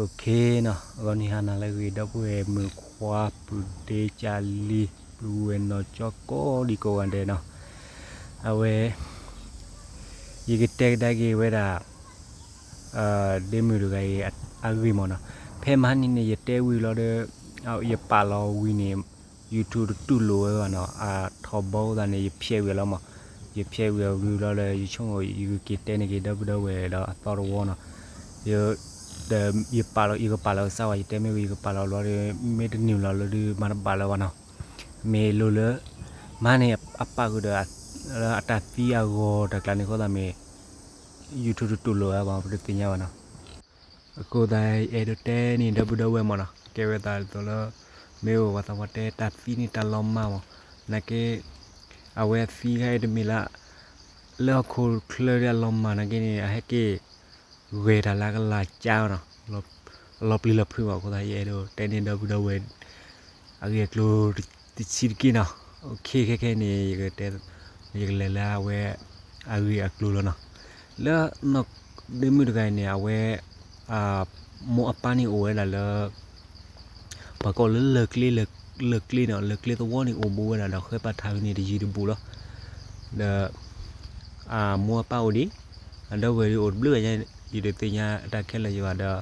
OK နီၤ, ဂီၤနံၤဟါနၤလၢအဂ့ၤ ဒီပုၢ်ဝဲၢ်မုၣ်ခွါ ပုၢ်ဒ့ကၢ်လံၤ ပုၢ်ဝဲၢ်နီၢ်ကၠီကိးဒံကိးဂၤဒဲးနီၤ, အဝဲ ယကတဲကဒါက့ၤဝဲဒၣ် ဒ့မုၣ်တဂၤအံၤအဂ့ၢ်မ့ၢ်နီၤ, ဖဲမဟါန့ၣ်န့ၣ် ယတဲဝံၤလီၤဒီး ယပာ်လီၤဝံၤန့ၣ် YouTube တတူၢ်လိာ်ဝဲဘၣ်နီၤ, အထီၣ်ဘီသးန့ၣ် ယဖျဲးဝံၤလီၤမး, ယဖျဲးဝံၤအဂ့ၢ်လီၤဒီး ယဆိကမိၣ် ယကက့ၤတဲန့ၢ်က့ၤဒီပုၢ်ဒီဝဲၢ်ဒီးအသီတဝီနီၤ, ယပာ်လီၤ ယကပာ်လီၤကစၢ်ဝဲ ယတဲမ့ၢ်ဝံၤ ယကပာ်လီၤလီၤဒီး မ့ၢ်တန့ၢ်လီၤလၢဒုးမၤတဘၣ်လၢၤဘၣ်နီၤ, မ့ၢ်လိၤလၢ မဟါန့ၣ် အပာ်ဃုာ်ဒီး အတၢ်သံအဂီၤတၢ်ကျါန့ၣ်အဃိသတးမ့ၢ် YouTube တတူၢ်လိာ်ဝဲဘၣ် ပတသ့ၣ်ညါဘၣ်နီၤ. အဃိသတး ယအဲၣ်ဒိးတဲန့ၢ်ဒီပုၢ်ဒီဝဲၢ်မ့ၢ်နီၤ, ကဲဝဲသးဒ်သိးလၢ မ့ၢ်အိၣ်ပှၤသးပှၢ်တဲ တၢ်သံန့ၣ်တၢ်လီၤမၢ်မး, နာ်က့ အဝဲသံခါအံၤတမ့ၢ်လၢ လၢဟီၣ်ခိၣ်ချၢဒ်အလီၤမၢ်နာ်က့န့ၣ် အဟဲက့ၤ ဂဲၤတၢ်လၢအကလၤကၢနီၤ, အလီၤပျံၤလီၤဖုးဘၣ်အဃိသတး ယအဲၣ်ဒိးတဲန့ၢ်ဒီပုၢ်ဒီဝဲၢ် အဂ့ၢ်အကျိၤတဆံးတက့ၢ်နီၤ. OK ခဲခဲန့ၣ် ယကတဲ ယကလဲၤလၢအဝဲ အဂ့ၢ်အကျိၤလီၤနီၤ. လၢ ဒ့မုၣ်တဂၤအံၤန့ၣ် အဝဲ မိၢ်အပၢ်န့ၣ်အိၣ်ဝဲဒၣ်လၢ ပှၤကိးလၢလၢၢ်ကျ့ လၢၢ်ကျ့နီၤ, လၢၢ်ကျ့သဝီန့ၣ်အိၣ်ဘူးဝဲဒၣ်ဒီး ဃဲပာ်ထးဝဲန့ၣ်တယံၤတဘူးလီၤ. ဒီး အမိၢ်အပၢ်အိၣ်ဒံး အဒီပုၢ်ဝဲၢ်ဒုးအိၣ်တဘျုးဘၣ်ညါ ယတသ့ၣ်ညါအတၢ်ခဲလၢာ်ယဘၣ်ဒီး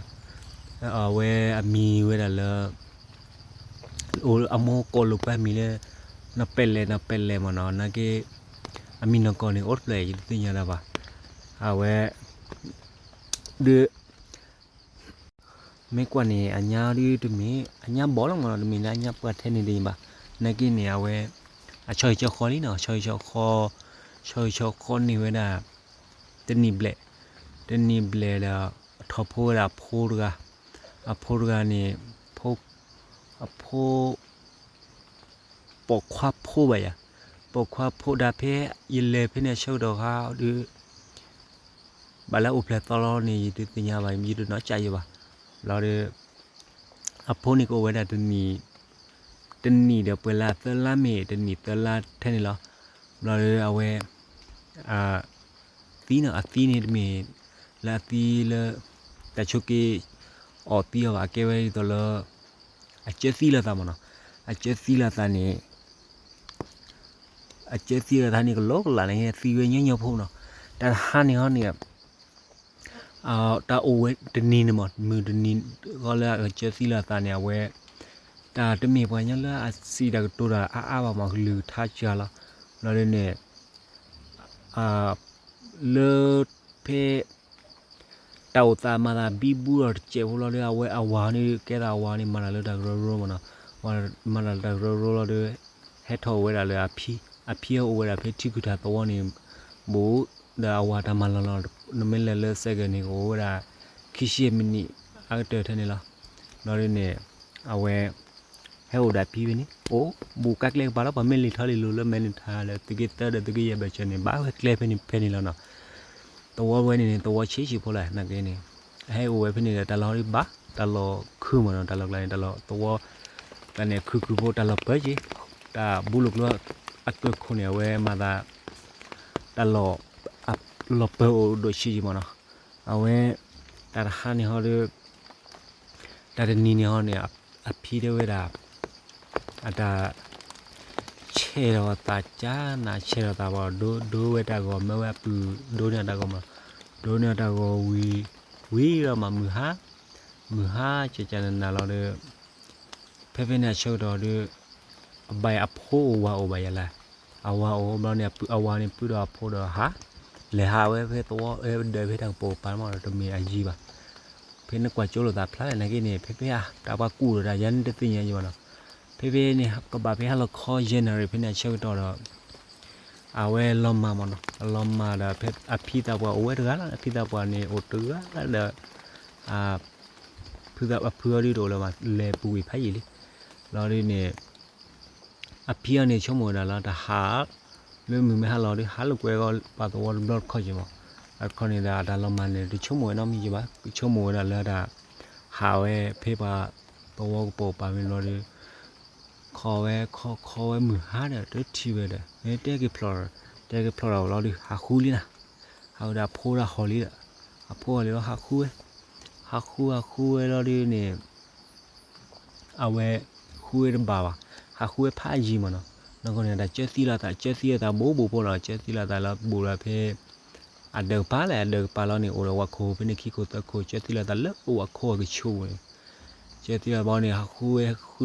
အဝဲအမံၤဝဲဒၣ်လၢ အမိၢ်ကိးလိာ်ကွဲအမံၤလၢ နီၢ်ပဲလဲၣ် နီၢ်ပဲလဲၣ်မ့ၢ်နီၤ, နာ်က့ အမံၤနီၢ်ကီၢ်န့ၣ် အိၣ်တဖျၢၣ် ယတသ့ၣ်ညါတၢ်ဘၣ်. အဝဲ ဒုး မ့ၢ်ကွၢ်န့ၣ် အညါဒုးတမ့ၢ် အညါဘီလီၤမ့ၢ်နီၤ, တမ့ၢ်လၢအညါပှၢ်ထဲန့ၣ်ဒ်အံၤဘၣ်. နာ်က့န့ၣ် အဝဲ အဆီဟံၣ်ဆီဃီလံနီၤ, ဆီဟံၣ်ဆီဃီ ဆီဟံၣ်ဆီဃီန့ၢ်ဝဲဒၣ် တနံၣ်ဘျဲၣ်, တနံၣ်ဘျဲၣ်ဒီး အထီၣ်ဖိဝဲဒၣ်အဖိတဂၤ, အဖိတဂၤန့ၣ် ဖိ အဖိ ပိာ်ခွါဖိဘၣ်ယၤ, ပိာ်ခွါဖိဒၣ်ဖဲ ယလဲၤဖဲန့ၣ်အဆၢကတီၢ်ခါဒီး ဘၣ်လၢအိၣ်ဖျဲၣ်သီလီၤန့ၣ် ယတသ့ၣ်ညါဘၣ် ယတနီၣ်ကၢ်ယဘၣ်. လီၤဒီး အဖိန့ၣ်ကအိၣ်ဝဲဒၣ်တနံၣ်, တနံၣ်ဒီးပှဲၤလၢသၢလါမ့ၢ် တနံၣ်သၢလါထဲန့ၣ်လီၤ. ဘျီဒီးအဝဲ အသံနီၤ, အသံန့ၣ်တမ့ၢ် လၢအသံလၢ တၢ်ဆိးက့ အီၣ်သံအီၤဘၣ်, အကဲဝဲဒ်သိးလၢ အကၢသံလီၤသးမ့ၢ်နီၤ, အကၢသံလီၤသးန့ၣ် အကၢသံလီၤသးန့ၣ် ကလီကလးန့ၣ် သံဝဲညီညီဖိနီၤ. တၢ်တဟါန့ၣ်ဟီန့ၣ် တၢ်အိၣ်ဝဲတနံၤန့ၣ်မး မုၢ်တနံၤဃီလၢအကၢသံလီၤသးန့ၣ် အဝဲ တၢ်တမ့ၢ်ပှၤကညီလၢအစံးတၢ်ကတိၤတၢ်အါအါဘၣ်မး ကလုၢ်ကထါစှၤလီၤ. ဘျီဒ်န့ၣ် လၢဖဲ တၢ်အိၣ်သးမၤသးဘံဘူဒီးတစဲးဖိလီၤဒီး အဝဲအဝၤန့ၣ် ကဲသးအဝၤန့ၣ် မၤတၢ်လၢတၢ်ကရၢကရိမ့ၢ်နီၤ, မၤတၢ်လၢတၢ်ကရၢကရိလီၤဒီး ဟဲထီၣ်အိၣ်ဝဲဒၣ်လၢအဖံ, အဖံအိၣ်ဝဲဒၣ်ဖဲထံကုၢ်ထၢ်သဝီန့ၣ် ဘူးဒီးအဝၤတၢ်မၤလီၢ်လီၤ, နမ့ၢ်လဲၤလၢစဲးကၢၣ်န့ၣ် ကအိၣ်ဝဲဒၣ် ခံဆံမံးနံး အကတၢၢ်ထဲန့ၣ်လီၤ. ဘျီဒ်န့ၣ် အဝဲ ဟဲအိၣ်ဒီးအဖံဖဲန့ၣ် အိၣ်ဘူးကါကျဲကပၤလီၤ, ပှၤမ့ၢ်လံာ်ထီၣ်လံာ်လိၤလၢမဲာ်နုာ်ထါလၢသုးက့သၢဒီးသုးက့ယဲၢ်ဘၢၣ်စၢၤန့ၣ် ဘၣ်ဝဲကျဲဖဲန့ၣ်ဖဲန့ၣ်လီၤနီၤ. သဝီဝဲန့ၣ်န့ၣ် သဝီဆံးဆံးဖိလီၤ နာ်က့န့ၣ် အဟဲအိၣ်ဝဲဖဲန့ၣ်ဒီး တၢ်လီၢ်ဒ်ဘၣ် တၢ်လီၢ်ခုမ့ၢ်နီၤ, တၢ်လီၢ်ကျါန့ၣ် တၢ်လီၢ်သဝီ တၢ်န့ၣ်ခုခုဖိ တၢ်လီၢ်ပၢက့ၤ တၢ်ဘူးလိာ်ကျိအကၢၢ်ခိၣ်န့ၣ် အဝဲမၤသး တၢ်လီၢ် လီၢ်ပၢအိၣ်ဒိၣ်ဆံးဆံးမ့ၢ်နီၤ. အဝဲ တၢ်တဟါန့ၣ်ဟီဒီး တၢ်တနံၤန့ၣ်ဟီန့ၣ် အဖံတဲဝဲဒၣ် အတၢ် ဆဲးထီၣ်သးကၢ်နၤ ဆဲးထီၣ်သးဘၣ် ဒိဒိဝဲတၢ်ဂီၤ မၢဝဲအပုၢ် ဒိန့ၢ်အတၢ်ဂီၤမး ဒိန့ၢ်အတၢ်ဂီၤဝံၤ ဝံၤဒီးမးမုၢ်ဟါ မုၢ်ဟါကၢ်ကၢ်နၤနၤလီၤဒီး ဖဲဖဲန့ၣ်အဆၢကတီၢ်ဒီး အဘၣ်အဖိအိၣ်ဝၤအိၣ်ဘၣ်ယၤလဲၣ်, အဝၤအိၣ်ဘျီန့ၣ် အဝၤန့ၣ်ပုၢ်ဒီးအဖိဒီးဟး လဲၤဟးဝဲဖဲသဝီ ဒၢးဖဲတၢ်ကပိာ်ကပၤမးဒီး တမ့ၢ်အယံၤဘၣ်. ဖဲန့ၣ်ကွၢ်ကၠိလိာ်သးဖျါလဲၣ် နာ်က့န့ၣ် ဖဲဖဲတၢ်ပှၤကူၣ်ဒီးတၢ်ယၤန့ၣ်တသ့ၣ်ညါယံၤဘၣ်နီၤ. ဖဲဖဲန့ၣ် ကဘၣ်ဖဲဟါလီၤခီ January ဖဲန့ၣ်အဆၢကတီၢ်ဒီး အဝဲလီၤမၢ်မးနီၤ, အလီၤမၢ်ဒီး ဖဲအဖံသးပှၢ်အိၣ်ဝဲတဂၤလီၤ, အဖံသးပှၢ်န့ၣ် အိၣ်တဂၤလီၤဒီး ဖုသးပှၢ်ဖုအီၤဒုးတအိၣ်လၢၤဘၣ် လဲၤပူၤကွံာ်ဖးယံာ်လံ. လီၤဒုးန့ၣ် အဖံအီၤန့ၣ် ဆိကမိၣ်ဝဲဒၣ်လၢတၢ်ဟး လၢမုၢ်မ့ၢ်ဟါလီၤဒီး ဟးလိာ်ကွဲပှၤသဝီတဘျီတခီၣ်က့ၤမး, အခီန့ၣ်ဒီး အတၢ်လီၤမၢ်န့ၣ် တဆိကမိၣ်ဝဲနီတမံၤက့ၤဘၣ်, ဆိကမိၣ်ဝဲဒၣ်လၢတၢ်ဟးဝဲဖဲပှၤသဝီကပိာ်ကပၤမ့ၢ်ဘျီဒီး ခီဝဲခီခီဝဲမုၢ်ဟါဒီး တထံၣ်ဝဲဒီး တဲက့ၤဖျိး တဲက့ၤဖျိးဒီးလီၤဒီး ဟးဃုလံနၤ, ဟးဝဲဒီးအဖိဒၣ်ဟီၣ်လံဒီး အဖိဟီၣ်လံလီၤ ဟးဃုဝဲ, ဟး ဟးဃုဟးဃုဝဲလီၤဒုးန့ၣ် အဝဲ ဃုဝဲတဘၣ်ဘၣ်, ဟးဃုဝဲဖးယံၤမးနီၤ, နီၢ်ကီၢ်န့ၣ် တၢ်ကၢသံလီၤသး ကၢသံလီၤသးဘူးဘူးဖိနီၤ, ကၢသံလီၤသးလၢဘူးလီၤဖဲ အဒၢးကပၤလဲၣ်, အဒၢးကပၤလီၤန့ၣ် အိၣ်ဒီးဝၤခိၣ်ဖဲန့ၣ်ခံခိၣ်သၢခိၣ် ကၢသံလီၤသးလၢအိၣ်ဝၤခိၣ်အကဆူးန့ၣ်, ကၢသံလီၤဘီန့ၣ် ဟးဃုဝဲ ဃု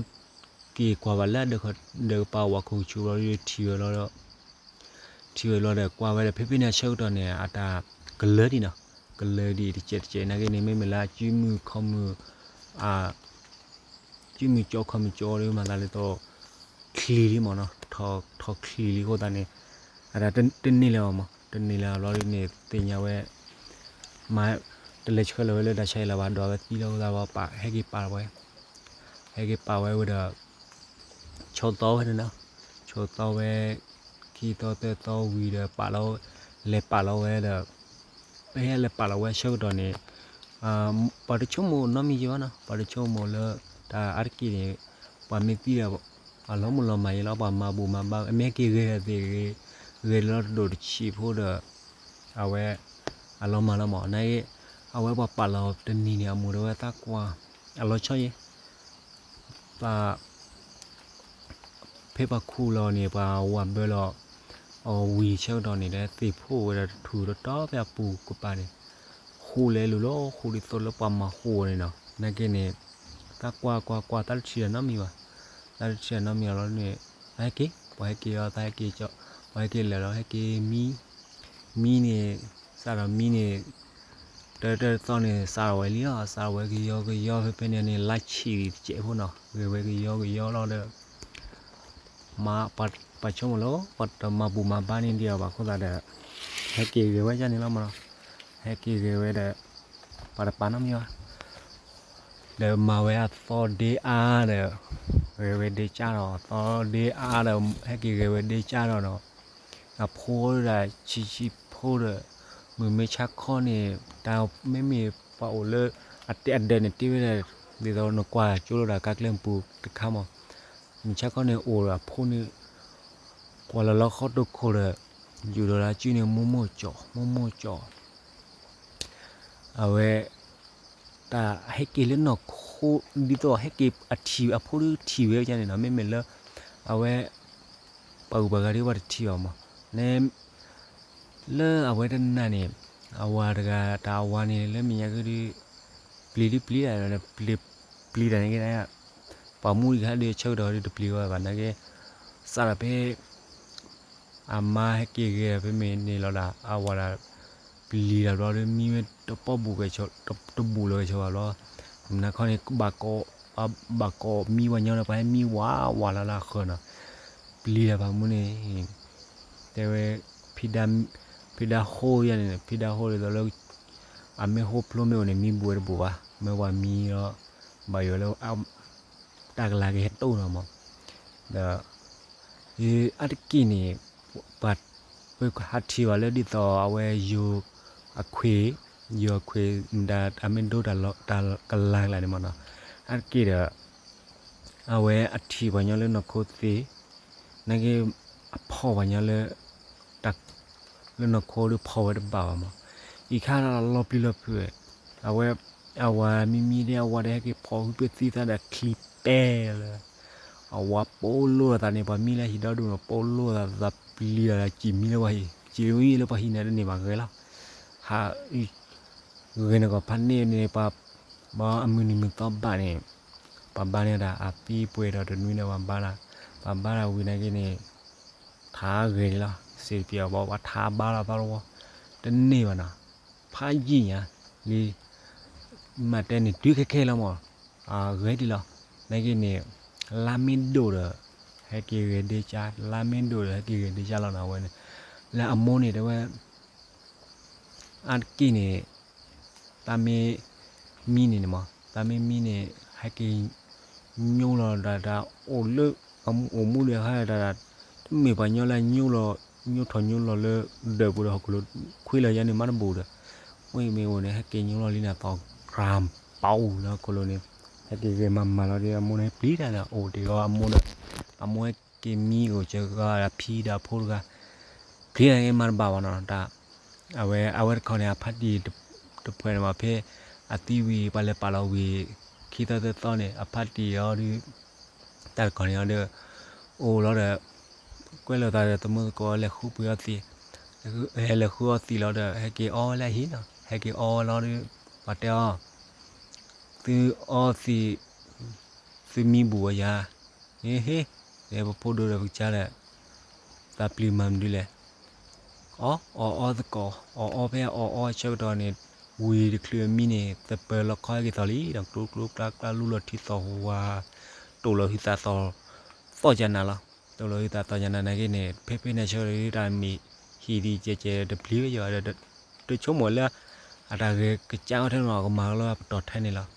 က့ၤကွၢ်ဘၣ်လၢအဒၢးကပၤဝၤခိၣ်ကဆူးဘီဒီး ထံၣ်ဝဲလီၤဒီး ထံၣ်ဝဲလီၤဒီးကွၢ်ဝဲဒီး ဖဲဖဲန့ၣ်အဆၢကတီၢ်န့ၣ် အတၢ်ကလၢဒံးနီၤ, ကလၢဒံးတစဲးတစဲးနာ်က့န့ၣ် မ့မ့ၢ်လၢအစုမုၢ်ခီမုၢ် အ စုမုၢ်ကၠီခီမုၢ်ကၠီဒီးမၤသးလၢထီၣ်ချံလံမးနီၤ, ထီၣ်ချံလံအဃိသတးန့ၣ် အတၢ်တန့ၢ်လၢၤဘၣ်မး, တန့ၢ်လၢၤဘျီဒ်န့ၣ် သ့ၣ်ညါဝဲ မၤ တလဲၤဆှၢလီၤဝဲလၢတၢ်ဆါအံၤလၢၤဘၣ် ဒွးဝဲသံလီၤအဃိသတးဘၣ် ပာ်ဟဲက့ၤပာ်လီၤဝဲ ဟဲက့ၤပာ်ဝဲဝဲဒီး ဆိသီဝဲန့ၣ်နီၤ, ဆိသီဝဲ ခံသီသၢသီဝံၤဒီးပာ်လီၤ, လဲၤပာ်လီၤဝဲဒီး ပဟဲလဲၤပာ်လီၤဝဲအဆၢကတီၢ်န့ၣ် ပှၤတဆိကမိၣ်နီတမံၤယဲဘၣ်နီၤ, ပှၤတဆိကမိၣ်လၢ တၢ်အါတက့ၢ်န့ၣ် ပှၤမ့ၢ်သံဒီး အလီၤမုၢ်လီၤမၢ်ယဲလီၤ ပှၤမၤဘူၣ်မၤဘါ အမ့ၢ်ဟဲက့ၤဂဲၤဒီးသ့ၣ်ဂ့ၤ ဂဲၤလီၤတဒိၣ်တဆံးဖိဒီး အဝဲ အလီၤမၢ်လီၤမး နာ်က့ အဝဲပှၤပာ်လီၤတနံၤန့ၣ် အမိၢ်တဲဝဲသးကွၢ် အလီၤဆီယဲ ပှၤ ဖဲပှၤခူၣ်လီၤန့ၣ် ပှၤဝၤဘၢလီၤ အဝံၤဆၢကတီၢ်န့ၣ် ဒီးသ့ၣ်ဖိဝဲဒၣ်တထူၣ်တတီဖဲအပူၤကပၤန့ၣ် ဃူလဲၤလိာ်လီၤ ဃူဒ်သိးလၢပှၤမၤဃူအီၤန့ၣ်နီၤ နာ်က့န့ၣ် သးကွၢ်ကွၢ်ကွၢ်သးတထံၣ်ဒီးနီတမံၤဘၣ် သးတထံၣ်ဒီးနီတမံၤလီၤန့ၣ် သးဟဲက့ၤ ပှၤဟဲက့ၤအီၤ သးဟဲက့ၤကၠီ ပှၤဟဲက့ၤလဲၤလီၤ ဟဲက့ၤမံ မံန့ၣ် စးထီၣ်မံန့ၣ် တၢတၢတသီန့ၣ် စးထီၣ်ဝဲလံလီၤ စးထီၣ်ဝဲကယီကယီဖဲဖဲန့ၣ်န့ၣ် လါဆံးတစဲးဖိနီၤ ဂဲၤဝဲကယီကယီလီၤဒီး မၤ ပှၤဆိကမိၣ်လီၤ ပှၤတမၤဘူၣ်မၤဘါန့ၢ်ဒံးအီၤဘၣ်အဃိသတးဒီး ဟဲက့ၤဂဲၤဝဲဒ်န့ၣ်လီၤမးနီၤ ဟဲက့ၤဂဲၤဝဲဒီး ပှၤတပာ်နီတမံၤဘၣ် ဒီးမၤဝဲအသီဒ့အါဒီး ဂဲၤဝဲဒ့ကၢ်ဒီး အသီဒ့အါဒီး ဟဲက့ၤဂဲၤဝဲဒ့ကၢ်ဒီးနီၤ အဖိဒီးဆံးဆံးဖိဒီး မုၢ်မ့ၢ်ဆါခီန့ၣ် တၢ်မ့မ့ၢ်ပှၤအိၣ်လၢ အတဲအဒၢးန့ၣ်တ့ဝဲဒၣ် ဒ်သိးနကွၢ်ကၠိလိာ်တၢ်ကါကျဲပူၤတခါမး မုၢ်ဆါခီန့ၣ်အိၣ်ဒီးအဖိန့ၣ် ကွၢ်လီၤလီၤဃီတိခိၣ်ဒီး ယူၤဒီးလၢစုန့ၣ် မိၢ်မိၢ်ကၠီ မိၢ်မိၢ်ကၠီ အဝဲ တၢ်ဟဲက့ၤလၢနီၢ်ခိ ဒ်သိးဟဲက့ၤအထံၣ်အဖိဒုးထံၣ်ဝဲန့ၣ်နီၤ မ့မ့ၢ်လၢ အဝဲ ပှၤဂုၤပှၤဂၤဒ်ပှၤတထံၣ်ဘၣ်မး နဲ လၢအဝဲတနၤန့ၣ် အဝၤတဂၤတၢ်အဝၤန့ၣ် လၢမဲာ်ညါကဒုး ပျံၤဒုးပျံၤတၢ် ပျံၤတၢ်န့ၣ်က့ ပှၤမူတဂၤဒုးဆၢကတီၢ်ဒုးတပျံၤဝဲဘၣ်နာ်က့ စးထီၣ်ဖဲ အမါဟဲက့ၤဂဲၤဖဲမ့ၢ်န့ၣ်လီၤဒၣ် အဝၤဒၣ် ပျံၤတၢ်ဘျီဒီး မံဝဲတပီၢ်ဘူးကဲၤဆိး တဘူးလီၤကဲၤဆိးဘၣ်ဘျီ မုၢ်နၤခီန့ၣ် ဘၣ်ကိးမံဝဲညီဒီး ပှၤဟဲမံဝးဝးလၢလၢအဃၢၤနီၤ ပျံၤတၢ်ဘၣ်မူန့ၣ် တဲဝဲ ဖံဒါဟိယၤန့ၣ် ဖံဒါဟိဒ်သိးလၢ အမ့ၢ်ဟိဖျိမ့ၢ်အိၣ်န့ၣ် မံဘူးဝဲတဘူးဘၣ် မ့ၢ်ပှၤမံဒီး ဘၣ်ယိၣ်လၢ တၢ်ကလၤကဟဲတိၢ်နီၤမး ဒီး အါတက့ၢ်န့ၣ် ပှၤ ပဟးထံၣ်ဘၣ်လၢဒ်သိးအဝဲယိၤအခွ့ၣ် ယိၤအခွ့ၣ် မတၤအမ့ၢ်ဒိတၢ်ကလၤကလၤန့ၣ်မးနီၤ အါတက့ၢ်ဒီး အဝဲအထံၣ်ပှၤညီလၢနီၢ်ခိသ့ နာ်က့ အဖီၣ်ပှၤညီလၢ တၢ် လၢနီၢ်ခိဒီးဖီၣ်ဝဲတဘၣ်ဘၣ်မး အံၤခါလီၤပျံၤလီၤဖုးဝဲ အဝဲ အဝၤမံမံဒဲး အဝၤဒီးဟဲက့ၤဖီၣ်ဟုပသံသးဒီးချံပဲလၢ အဝၤပိာ်လိာ်သးန့ၣ် ပှၤမံလၢဟံၣ်ဒီဒူၣ်န့ၣ် ပိာ်လိာ်သး သးပျံၤလီၤသး စံၣ်မံလၢပှၤဟံၣ် စံၣ်မံလၢပှၤဟံၣ်န့ၣ် တန့ၢ်ဘၣ်ဂဲၤလီၤ ဟး ဂဲၤန့ၣ်ကီးဖးန့ၣ်န့ၣ် ပှၤ ဘၣ်အမုၢ်နံၤမုၢ်သီဘၣ်န့ၣ် ပှၤဘါန့ၢ်တၢ်အသံပှဲၤဒီးတနွံဒီးပှၤဘါလၢ် ပှၤဘါလၢ်ဝံၤနာ်က့န့ၣ် ထါဂဲၤန့ၣ်လီၤ စံးတပျံၤအီၤဘၣ် ပှၤထါဘါလီၤသီတဝီ တန့ၢ်ဘၣ်နီၤ ဖးယံာ်ညါ လံ မ့ၢ်တဲန့ၣ်တုၤခဲခဲလီၤမး အဂဲၤဒံးလီၤ နာ်က့န့ၣ် လါမ့ၢ်ဒိၣ်ဒီး ဟဲက့ၤဂဲၤဒ့ကၢ် လါမ့ၢ်ဒိၣ်ဒီး ဟဲက့ၤဂဲၤဒ့ကၢ်လီၤနီၤ အဝဲန့ၣ် လၢအမိၢ်န့ၣ်တဲဝဲ အါတက့ၢ်န့ၣ် တၢ်မ့ၢ်မံန့ၣ်န့ၣ်မး တၢ်မ့ၢ်မံန့ၣ် ဟဲက့ၤညိလီၤဒၣ်တၢ်အိၣ်လၢ အိၣ်မူဒံးအခါဒၣ် တမ့ၢ်ပှၤညီလၢညိလီၤ ညိထီၣ်ညိလီၤလၢဒၢးပူၤဒီးဟီၣ်ခိၣ်လိၤ ခွံလီၤယါန့ၣ်မးတဘူးဒီး မ့ၢ်မ့ၢ်အိၣ်န့ၣ် ဟဲက့ၤညိလီၤလံန့ၣ် သီၣ်ကြၢ်ပီလၢဟီၣ်ခိၣ်လိၤန့ၣ် ဟဲက့ၤဂဲၤမၤမၤလီၤဒီး အမိၢ်န့ၣ်ပျံၤတၢ်ဒီး အိၣ်တ့ၢ်ဂီၤအမိၢ်ဒီး အမိၢ်ဟဲက့ၤမံအိၣ်စၢၤဂီၤအဖံဒီးအဖိတဂၤ ပျံၤတၢ်န့ၣ်မၤတဘၣ်ဘၣ်နီၤ တၢ် အဝဲ အဝဲတခီန့ၣ် အဖါတံၢ်တဖှဲးန့ၣ်မး ဖဲ အသံဝံၤ ပှၤလဲၤပာ်လီၤဝံၤ ခံသီသၢသီန့ၣ် အဖါတံၢ်အီၤဒီး တၢ်တကီၢ်န့ၣ်အီၤဒီး အိၣ်လီၤဒီး ကွဲးလိာ်သးဒီး သမုၢ်သကိးလဲၤဃုပှ့ၤအီသံး, ဟဲလဲၤဃုအီသံးလီၤဒီး ဟဲက့ၤအီဝဲလၢအဟံၣ်နီၤ, ဟဲက့ၤအီဝဲလီၤဒီး ပှၤတဲအီၤ သုအီသံး သုမံဘူၣ်ဝဲယၤ, ဟ့ဟ့, ဒီးပဖိဒိၣ်ဒီးပကစၢ်ဒီး သးပျံၤမၤမနုၤလဲၣ် အီ အီအီသကိး အီအီဖဲအီအီဆၢကတီၢ်န့ၣ် ဝံၤတချုးအမံန့ၣ် သပၢၤလီခီဟဲက့ၤသီၣ်လံဒီး ကျိကျိကျါကျါ လူလီၤထံသီၣ်ဝါ, တိၢ်လီၤဟုသးသီၣ် သီၣ်ကနၤလီၤ. တိၢ်လီၤဟုသးသီၣ်ကနၤနာ်က့န့ၣ် ဖဲဖဲန့ၣ်ဆၢကတီၢ်ဒ်တၢ်မ့ၢ်ဟံၣ်ဒ်ကဲကဲတပျံၤဝဲယီၤဒီး တဆိကမိၣ်လၢ အတၢ်ဂဲၤကစၢ်အီၤထဲန့ၣ်လီၤ ကမၤကလီပတီၢ်ထဲန့ၣ်လီၤ.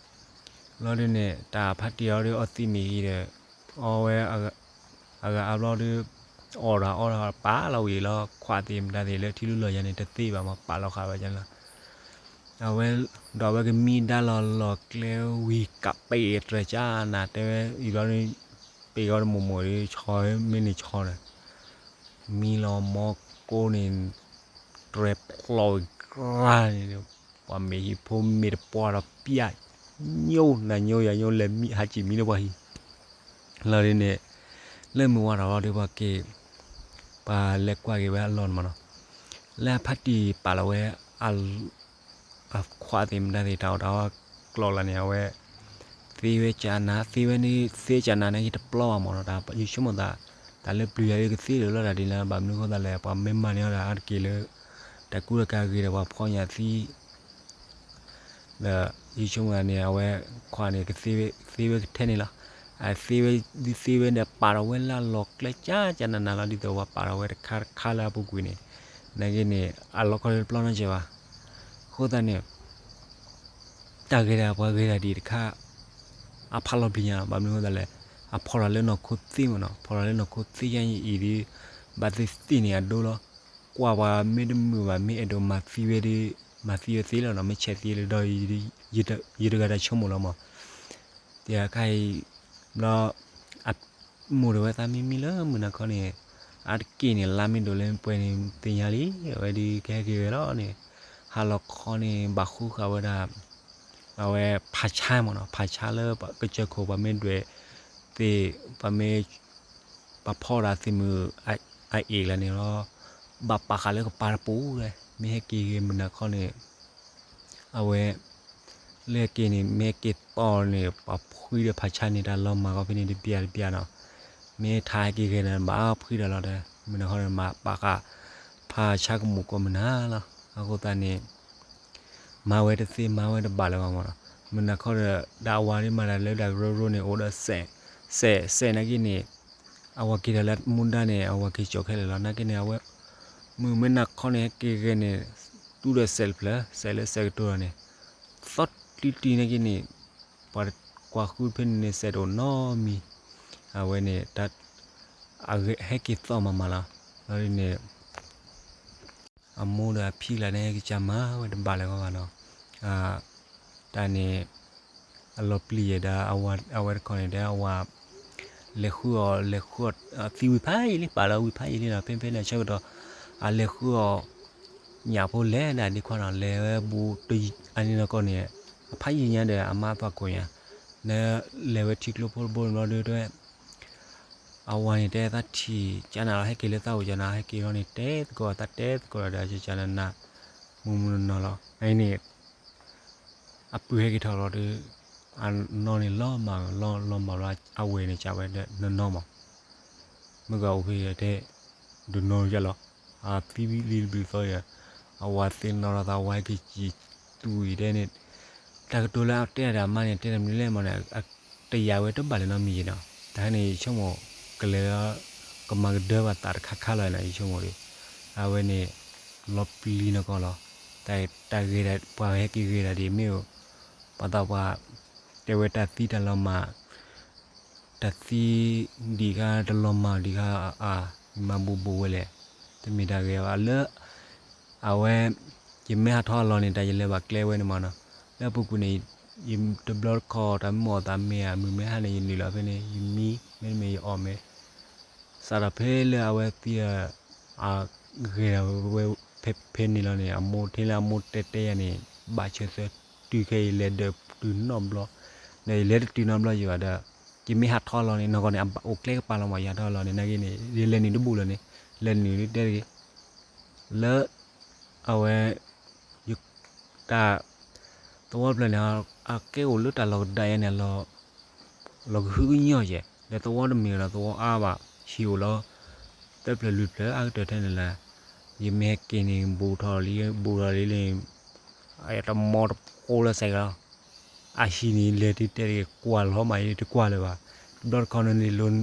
လီၤဒ်န့ၣ် တၢ်ဖါတံၢ်အီၤဒီးအီသံးမ့ၢ်ဟံၣ်ဒီး အီဝဲ အဂၤအါဘျီဒီး အီၣ်တၢ်အီတၢ်ပာ်လီၤဝံၤလီၤ ခွးသ့ၣ်မတၤသ့ၣ်လၢထံလူလီၤယၤန့ၣ် တသ့ဘၣ်မး ပာ်လီၤဃာ်ဝဲကလီၤ. အဝဲ ဒီးအဝဲကမံဒါလီၤလီၤကျဲဝံၤ ကးပ့ၢ်တြဲၤကၢ်နၤ တဲဝဲအံၤဘျီဒီး ပ့ၢ်ဂီၤတမိၢ်မိၢ်ဒီး ဆီမ့ၢ်န့ၣ်ဆီဒီး မံလီၤမီကိန့ၣ် တြဲၤဖျိးဝံၤကြၢးန့ၣ် ပှၤမ့ၢ်ဟံၣ်ဖိမ့ၢ်တပှၢ်ဒီးပျၢ် ညိနၤညိယၤညိ လဲၤမံဟးကံၣ်မံလၢပှၤဟံၣ် လီၤဒ်န့ၣ် လၢမုၢ်ဝါထီၣ်လီၤဒီးပှၤက့ၤ ပှၤလဲၤကွၢ်က့ၤဝဲအလီၢ်န့ၣ်မးနီၤ လၢအဖါတံၢ်ပာ်လီၤဝဲ အခွးသ့ၣ်မတၤသ့ၣ် တၢ်အီၣ်တၢ်အီကျိာ်လၢန့ၣ် အဝဲ သ့ဝဲကနၤ သ့ဝဲန့ၣ် သ့ကနၤန့ၣ်က့တပျီဘၣ်မးနီၤ တၢ်ယဆိကမိၣ်သး တၢ်လၢပျုၤယၤဒီးကသ့လၢၤလီၤတၢ်ဒ်န့ၣ် ဘၣ်မနုၤဃိသးလဲၣ် ပှၤမ့ၢ်မၤန့ၢ်အီၤဒီးအါတက့ၢ်လၢ တၢ်ကူတၢ်ကၤဂ့ၤဒီးပှၤဖီညၣ်သံ ဒီးယဆိကမိၣ်သးန့ၣ် အဝဲခွးန့ၣ် ကသ့ဝဲကထဲန့ၣ်လီၤ. အသ့ဝဲ ဒ်သ့ဝဲဒီးပာ်ထီၣ်ဝဲလၢအလီၢ်ကျဲကၢ်ကၢ်နးနးလီၤ ဒ်သိးပှၤပာ်ထီၣ်ဝဲတခါတခါလၢအပူၤကွံာ်န့ၣ် နာ်က့န့ၣ် အလီခီတပျီနီတစဲးဘၣ်. အဃိသတးန့ၣ် တၢ်ဂ့ၤဒၣ်ပှၤဂ့ၤဒၣ်ဒံးတခါ အဖးလီၤပျံၤညါလီၤ. ဘၣ်မနုၤဃိသတးလဲၣ် အဖီၣ်ထီၣ်လၢနီၢ်ခိသ့မးနီၤ ဖီၣ်ထီၣ်လၢနီၢ်ခိသ့ယါအံၤဒီး ဘၣ်သ့ၣ်သ့ၣ်န့ၣ်အဒိလီၤ. ကွၢ်ပှၤမ့ၢ်တမုာ်ဘၣ် မ့ၢ်အဲၣ်ဒိးမၤသံဝဲဒီး မၤသံဝဲသ့လီၤနီၤ မ့ၢ်ဆဲးသံလၢဒီး ယတဂၤတၢ်ဆိကမိၣ်လီၤမး တခါအံၤ ဘျီ အမိၢ်ဒီးဝဲသးမံမံလၢမုၢ်နၤခီန့ၣ် အါတက့ၢ်န့ၣ် လါမ့ၢ်ဒိၣ်လၢပှဲၤန့ၣ် သ့ၣ်ညါလံ အဝဲဒုးကဟဲက့ၤဂဲၤလီၤန့ၣ် ဟါလီၤခီန့ၣ် ဘၣ်ဃုဃာ်ဝဲဒၣ် အဝဲဖးဆါမးနီၤ ဖးဆါလၢကစၢၢ်ခိၣ် ပှၤမ့ၢ်ဒွဲၣ်သ့ၣ် ပှၤမ့ၢ် ပှၤဖီဒၣ်သ့ၣ်မုၢ်အအ့ၣ်လၢန့ၣ်လီၤ. ဘၣ်ပာ်ဃာ်လၢကပၤတပူၤလဲၣ် မ့ၢ်ဟဲက့ၤဂ့ၤမုၢ်နၤခီန့ၣ် အဝဲ လၢက့ၤန့ၣ် မ့ၢ်က့ၤတီၢ်န့ၣ် ပှၤဖှံဒီးဖးဆါန့ၣ် တၢ်လီၤမၢ်ကီၢ်ဖဲန့ၣ်တဘျီတဘျီနီၤ မ့ၢ်ထါဟဲက့ၤဂ့ၤန့ၣ် ဘၣ်ဖှံတၢ်လီၤဒီး မုၢ်နၤခီန့ၣ် မၤပာ်ဃာ် ဖးဆါကမူၣ်ကိးမုၢ်နၤလီၤ. အဃိသတးန့ၣ် မၤဝဲတသ့ မၤဝဲတဘၣ်လၢၤဘၣ်မးနီၤ မုၢ်နၤခီဒီး ဒီးအဝၤဒ်မၤတၢ်လၢဒၣ်ကရၢကရိန့ၣ် အိၣ်ဒီးစဲး စဲး စဲးနာ်က့န့ၣ် အဝၤက့ၤတၢ်လၢမူဒါန့ၣ် အဝၤက့ၤကၠီၣ်ခဲလၢာ်လီၤ နာ်က့န့ၣ် အဝဲ မုၢ်မ့ၢ်နၤခီန့ၣ် ဟဲက့ၤဂ့ၤန့ၣ် တူၢ်ဒီးစဲးတဖျၢၣ် စဲးလၢစဲးကတိၤလီၤန့ၣ် သီတံၢ်တံၢ်နာ်က့န့ၣ် ပှၤကွၢ်ဃုဖဲန့ၣ်န့ၣ် စဲးတအိၣ်နီတမံၤ အဝဲန့ၣ် တၢ် အဂ့ၢ်ဟဲက့ၤသီၣ်မၤမၤလီၤ လီၤဒ်န့ၣ် အမိၢ်ဒီးအဖံလၢန့ၣ် ဟဲက့ၤကၢ်မၤဝဲတဘၣ်လၢၤဘၣ်နီၤ တၢ်န့ၣ် အလီၤပျံၤယဲဒၣ် အဝဲတခီန့ၣ် တဲအဝၤ လဲၤဃုအီၤ လဲၤဃုအီၤ သံဝံၤဖးယံာ်လံ ပာ်လီၤဝံၤဖးယံာ်လံနီၤ ဖဲဖဲန့ၣ်ဆၢကတီၢ် အလဲၤဃုအီၤ ညၣ်ဖိလဲၤဒၣ်ဒ့ခွါနီၤ လဲၤဝဲဘူးတယံၤ အန့ၣ်နီၢ်ကီၢ်န့ၣ် အဖးယံာ်ညါဒီး အမါပှၤကိးညါ နလဲၤဝဲထံကျိဖိတဘိဘျီဒီး တဲဝဲ အဝၤန့ၣ် တဲသးထံၣ်ကနၤလီၤ ဟဲက့ၤလၢသးအိၣ်ကနၤ ဟဲက့ၤလီၤန့ၣ် တဲသကိးသးတဲသကိးလီၤဒီး ကနၤ မုၢ်မုၢ်နီၢ်နီၢ်လီၤ အန့ၣ် အပုၢ်ဟဲက့ၤထီၣ်လီၤဒီး အနီၢ်န့ၣ်လီၤမၢ် လီၤလီၤမၢ်လီၤ အဝဲန့ၣ်ကးဝဲဒီးနီၢ်နီၢ်မး မ့ၢ်ကအိၣ်ဖဲတဲ ဒုးနီၢ်ယါလီၤ အသံလံတဘျုးသီယဲ အဝၤသ့ၣ်နီၣ်ထီၣ်သးဝဲကစံးသူအံၤတဲန့ၣ် တၢ်ကတိၤလၢအတဲအီၤဒီးအမါန့ၣ် တဲတမံၤလဲၣ်မးန့ၣ် တယာ်ဝဲတဘၣ်လၢၤနီတမံၤယဲနီၤ တၢ်ဟဲန့ၣ် ယဆိကမိၣ် ကလဲၤ ကမၤကဒၢဘၣ်သးတခါခါလီၤနီၤ ယဆိကမိၣ်ဒီး အဝဲန့ၣ် လီၤပျံၤနီၢ်ကီၢ်လီၤ တၢ်ဂ့ၤဒၣ် ပှၤဟဲက့ၤဂ့ၤဒၣ်ဒ်မ့ၢ် ပှၤသးပှၢ် တဲဝဲတၢ်သံတၢ်လီၤမၢ် တၢ်သံဒံးခါ တလီၤမၢ်ဒံးခါအါ မၤဘူးဘူးဝဲလဲၣ် တမ့ၢ်တၢ်ဂ့ၤဘၣ်လၢ အဝဲ ယမ့ၢ်ဟးထီၣ်အလီၢ်န့ၣ် တၢ်ယလဲၤဘၣ်ကျဲဝဲန့ၣ်မးနီၤ လၢအပူၤကွံာ်န့ၣ် ယတဘျီတခီၣ် တၢ်မ့ၢ်အီၣ်သးမ့ၢ်ဧါ မုၢ်မ့ၢ်ဟါန့ၣ် ယနုာ်လီၤဖဲန့ၣ် ယမံ မ့တမ့ၢ်ယအီၣ်မ့ၢ် စးထီၣ်ဖဲလၢအဝဲသံဒီး အဂ့ၤဒၣ်ဝဲ ဖဲဖဲန့ၣ်လီၤန့ၣ် အမိၢ်ထဲလၢအမိၢ်တဲတဲယၤန့ၣ် ဘၣ်ဆၢသၢ တုၤခဲအံၤလဲၤဒၢးတုၤနီတဘျီ, ဒီးယလဲၤတတုၤနီတဘျီယံၤဘၣ်ဒီး, ယမ့ၢ်ဟးထီၣ်လီၤန့ၣ် နီၢ်ကီၢ်န့ၣ် အအိၣ်ကျဲကပၤလီၤမး ယဟးထီၣ်လီၤန့ၣ် နာ်က့န့ၣ် ယလဲၤနုာ်တဘူၣ်လၢၤန့ၣ်, လဲၤနုာ်တတဲတဂ့ၤ, လၢ အဝဲ တၢ် သဝီတဖျၢၣ်န့ၣ် အကဲအိၣ်လၢတၢ်လီၢ်ကဒၣ်ယဲန့ၣ် လီၤကဟုကညီၢ်ယဲၢ်, ဒီးသဝီတမ့ၢ်ဒီးသဝီအါဘၣ်, ဟံၣ်အိၣ်လီၤ သၢဖျၢၣ်လွံၢ်ဖျၢၣ်အါကတၢၢ်ထဲန့ၣ်လီၤ. ယမ့ၢ်ဟဲက့ၤန့ၣ် ဘူးထီၣ်လံ ဘူးထီၣ်လံလံ အတမီတဖိလၢစဲးကလီၤ, အဟံၣ်န့ၣ် လဲၤတတဲတဂ့ၤ ကွၢ်လီၤမး ယတကွၢ်လၢၤဘၣ်, တဘျီတခီၣ်န့ၣ်န့ၣ် လိၤ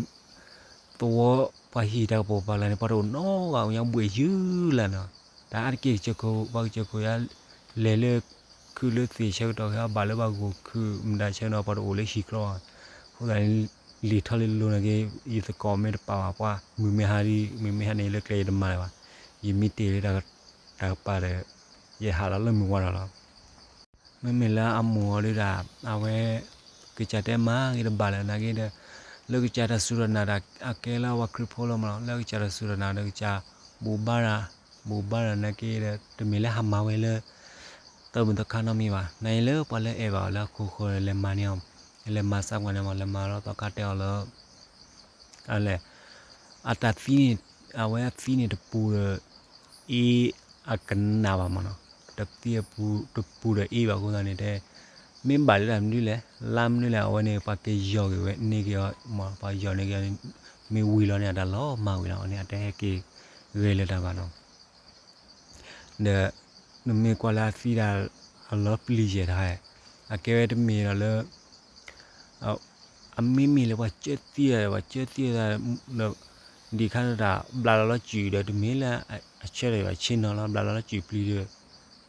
သဝီ ပှၤဟံၣ်တၢ်ကပိာ်ပာ်လၢန့ၣ် ပှၤတအိၣ်နီတဂၤ ညါဘှံးယုၢ်လၢ်နီၤ, တၢ်အါတက့ၢ်ကစၢၢ်ခိၣ် ပှၤကစၢၢ်ခိၣ်ယါ လဲၤလၢ ခုၣ်လၢသ့ၣ်ဆၢကတီၢ်ခဲအံၤ ဘၣ်လၢဘၣ်ဂိၢ်ခုၣ်မတၤဆၢနီၤ ပှၤတအိၣ်လၢဟံၣ်ကြီ, အဃိသတးန့ၣ် လံာ်ထီၣ်လံလိၤနာ်က့ ယသကိးမ့ၢ်တပာ်ဘၣ်ပှၤ မုၢ်မ့ၢ်ဟါဒ် မုၢ်မ့ၢ်ဟါန့ၣ် လၢကျဲယတမၤလၢၤဘၣ်, ယမ့ၢ်တ့ၢ်လၢ တၢ်ကပၤဒီး ယဟးလီၤလၢမုၢ်ဝါဒီးလီၤ. မ့မ့ၢ်လၢအမိၢ်အီၤဒုးဒၣ် အဝဲ ကစၢ်တဲမၤဂ့ၤတဘၣ်လၢၤနာ်က့ဒီး လၢကစၢ်တၢ်စူၢ်တၢ်နာ်ဒီး အကဲလၢပှၤခရံာ်ဖိလီၤမးလီၤ, လၢကစၢ်တၢ်စူၢ်တၢ်နာ်ဒီးကစၢ် ဘူးဘါတၢ်, ဘူးဘါတၢ်နာ်က့ဒီး တမ့ၢ်လၢဟးမၤဝဲလၢ သၢမုၢ်သီခါနီတမံၤဘၣ်, နာ်က့လၢပှၤလၢအဲၣ်ဘၣ်အီၤလၢအခိၣ်ဃိ လဲၤမၤန့ၢ်အီၤ, လဲၤမၤစၢ်ပှၤန့ၣ်မး လဲၤမၤလီၤသီခါတဲအီၤလၢ အလဲၣ်, အတၢ်သံန့ၣ် အဝဲအသံန့ၣ်တပူၤဒီး အ့ အကနၣ်ဘၣ်မးနီၤ, တသံအပူၤ တပူၤဒီးအ့ဘၣ်အဃိသတးန့ၣ်တဲ, မ့ၢ်ဘၣ်လၢတၢ်မနုၤလဲၣ် လါမနုၤလဲၣ် အဝဲန့ၣ် ပှၤက့ၤယီၤက့ၤဝဲန့ၢ်က့ၤအီၤမး ပှၤယီၤန့ၢ်က့ၤအီၤန့ၣ် မ့ၢ်ဝံၤလီၤန့ၣ် အတၢ်လီၤမၢ်ဝံၤလီၤ အဝဲန့ၣ်အတဟဲက့ၤဂဲၤလၢၤတၢ်ဘၣ်နီၤ. ဒီး နမ့ၢ်ကွၢ်လၢအသံဒၣ် အလီၤပျံၤယဲၢ်တခါ, အကဲဝဲတမ့ၢ်ဒီးလၢ အမ့မ့ၢ်လၢပှၤကၢသံဒီး ပှၤကၢသံဒီး ဒ်ခါတၢ်ဘျးလီၤလီၤစုာ်ဒီး တမ့ၢ်လၢအဆၢထၢၣ်ဘၣ်ဆ့ၣ်နီၤလီၤ ဘျးလီၤလီၤစုာ်ပျံၤ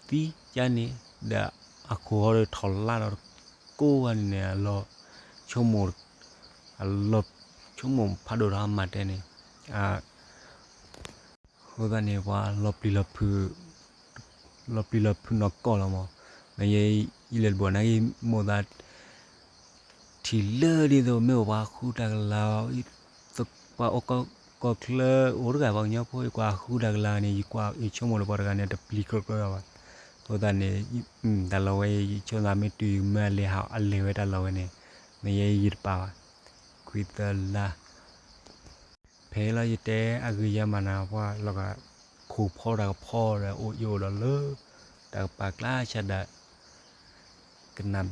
ဒီး သံကါန့ၣ် ဒီးအခိၣ်ဟီဒီးထီၣ်လါဒီးတကိးဂၤန့ၣ်န့ၣ် အလီၤ ဆိကမိၣ် အလီၤဆိကမိၣ်ဖးဒိၣ်ဒီးအမၤတဲန့ၣ် အဃိသတးန့ၣ် ပှၤလီၤပျံၤလီၤဖုး လီၤပျံၤလီၤဖုးနီၢ်ကီၢ်လီၤမး, နယဲ ယလဲၤတဘိးနာ်က့ မိၢ်သး ထံၣ်လၢဒ်သိး မ့ၢ်အိၣ်ပှၤဃုတၢ်ကလၤ ပှၤအိၣ်ကီၢ်ချၢအိၣ်တဂၤ ပှၤကညီဖိ ယကွၢ်ဃုတၢ်ကလၤန့ၣ် ယကွၢ်ယဆိကမိၣ်လၢပှၤတဂၤန့ၣ် တပျံၤကြၢကြၢဘၣ်. အဃိသတးန့ၣ် တၢ်လီၢ်ဝဲ ယဆိကမိၣ်မ့ၢ်တုၤမ့ၢ်အလဲၤဟး အလဲၤဝဲတၢ်လီၢ်ဝဲန့ၣ် နယဲယတပာ်ဘၣ် ခွံသၢလါ ဖဲလီၤယတဲအဂ့ၢ်ယၤမးနၤ ပှၤလီၤဂာ် ခိၣ်ဖီတၢ်ကဖီဒီး အိၣ်ယိာ်ဒီးလၢ တၢ်ကပာ်ကျါဆၣ်ဒၣ် ကနၣ်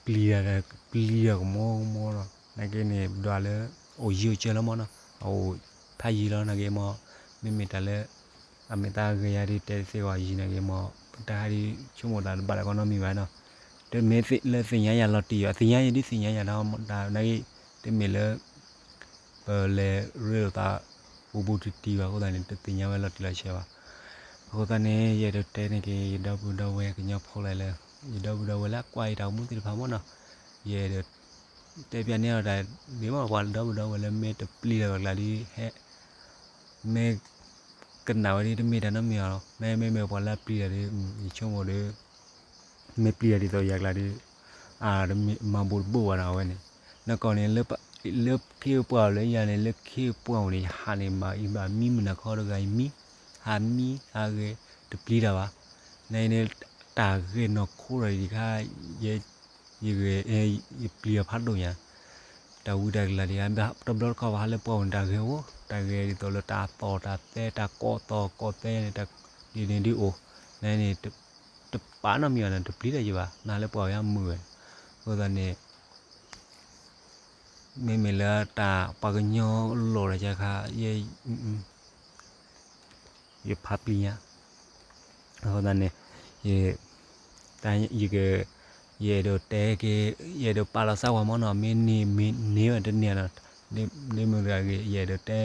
ပျံၤတၢ် ပျံၤတၢ်ကမီကမီလီၤ. နာ်က့န့ၣ် ဒွးလၢ အိၣ်ယိာ်ကၢလီၤမးနီၤ အအိၣ်ဖးယံၤလီၤ နာ်က့မး မ့မ့ၢ်တၢ်လၢ အမ့ၢ်တၢ်ဂ့ၢ်ယၤဒ်တဲသ့ဝဲယံၤနာ်က့မး တၢ်ဟးဒ်ဆိကမိၣ်တၢ်တဘၣ်တၢ်ကီနီတမံၤဘၣ်နီၤ တမ့ၢ်လၢသ့ၣ်ညါယၤလီၤတံၢ်ဘၣ် သ့ၣ်ညါယၤဒ်သ့ၣ်ညါယၤဒီး နာ်က့ တမ့ၢ်လၢ ပလဲၤရ့လိာ်သး ပူၤပူၤတံၢ်တံၢ်ဘၣ်အဃိသတးန့ၣ် တသ့ၣ်ညါဝဲလီၤတံၢ်လီၤဆဲးဘၣ်. အဃိသတးန့ၣ် ယအဲၣ်ဒိးတဲန့ၢ်က့ၤ ယဒီပုၢ်ဒီဝဲၢ်ကညီဖိလၢ ယဒီပုၢ်ဒီဝဲၢ်လၢအကွၢ်ယတၢ်အိၣ်မူသ့ၣ်တဖၣ်မးနီၤ ယအဲၣ်ဒိး တဲပျးန့ၢ်အီၤတၢ်ဒ်မး ပှၤဒီပုၢ်ဒီဝဲၢ်လၢမ့ၢ်တပျံၤလၢၤဘၣ်ကျါဒ်ဟဲ မ့ၢ် ကနၣ်ဝဲဒ်တမ့ၢ်တၢ်နီတမံၤအီၤလီၤ မ့မ့ၢ်ပှၤလၢအပျံၤတၢ်ဒ် ယဆိကမိၣ်ဒီး မ့ၢ်ပျံၤတၢ်ဒ်သိးယၤကျါဒ် အတမ့ၢ်မၤဘိးတဘိးဘၣ်နီၤ အဝဲန့ၣ် နကီၢ်န့ၣ် လၢခ့ပှၢ်အီၤလၢယၤန့ၣ် လၢခ့ပှၢ်အီၤန့ၣ် ယဟးန့ၣ် မၤအံၤဘၣ်မံမုၢ်နၤခီတဂၤအံၤမံ ဟးမံဟးဂဲၤ တပျံၤတၢ်ဘၣ် နန့ၣ် တၢ်ဂဲၤနီၢ်ခိဒီးဒ်ခါ ယ ယဂဲၤ ယပျံၤအီၤဖးဒိၣ်ညါ တၢ်ဝံတၢ်ကလၤဒ် တဘျီတခီၣ်ဘၣ် ဟးလၢပှၢ်ပူၤန့ၣ် တၢ်ဂဲၤအိၣ် တၢ်ဂဲၤဒ်သိးလၢတၢ်သီၣ်တၢ်သဲ တၢ်ကိးသီၣ်ကိးသဲန့ၣ် ဒ်န့ၣ်ဒ်အိၣ် နန့ၣ် တပာ်နီတမံၤအီၤန့ၣ် တပျံၤတၢ်ယဘၣ် နဟးလၢပှၢ်ပူၤယါမုာ်ဝဲ အဃိသတးန့ၣ် မ့မ့ၢ်လၢတၢ်ပှၤကညီလီၢ်တခါခါ ယ ယဖးပျံၤညါ အဃိသတးန့ၣ် ယ တၢ်ယက ယအဲၣ်ဒိးတဲက့ၤ ယအဲၣ်ဒိးပာ်လီၤစၢ်ဝဲမးနီၤ မ့ၢ်န့ၢ် မ့ၢ်န့ၢ်ဘၣ်တန့ၢ်နီၤ ဒ်မုၢ်တဂၤဂ့ၤ ယအဲၣ်ဒိးတဲ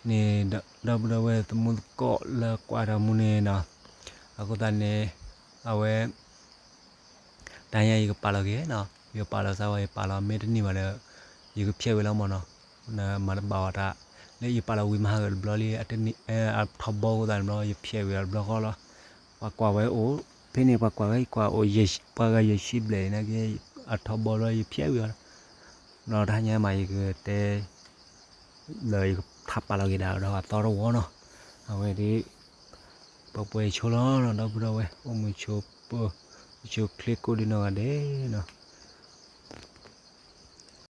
န့ၢ် ဒီပုၢ်ဒီဝဲၢ်သမူသကိးလၢကွၢ်တၢ်မူန့ၣ်နီၤ အဃိသတးန့ၣ် အဝဲ တၢ်ညါယကပာ်လီၤက့ၤနီၤ ယကပာ်လီၤစၢ်ဝဲ ယပာ်လီၤမ့ၢ်တန့ၢ်ဘၣ်ဒီး ယကဖျဲးဝံၤလီၤမးနီၤ နမၤတဘၣ်ဝဲတၢ် လၢယပာ်လီၤဝံၤမဟါဂ့ၤတဘျီလံ အထီဘီအဃိသတးန့ၣ်ဘျီ ယဖျဲးဝံၤအီၤတဘျီဃီလီၤ ပှၤကွၢ်ဝဲအိၣ် ဖဲန့ၣ်ပှၤကွၢ်ဝဲ ယကွၢ်အိၣ် ပှၤဂၤယဲၢ်ဆံဘျဲၣ်နာ်က့ အထီဘီလီၤ ယဖျဲးဝံၤအီၤ ဒီးတၢ်ညါမး ယကတဲ ဒီးယကထါပာ်လီၤက့ၤဒၣ်ဒီးအသီတဝီနီၤ အဝဲဒ် ပှဲၤပှဲၤဆိလီၤ ဒီပုၢ်ဒီဝဲၢ် အိၣ်မုာ်ဆိးပၢၤ ယဆိၣ်ချ့ကိးဒံနီၢ်ဂၤဒဲးနီၤ,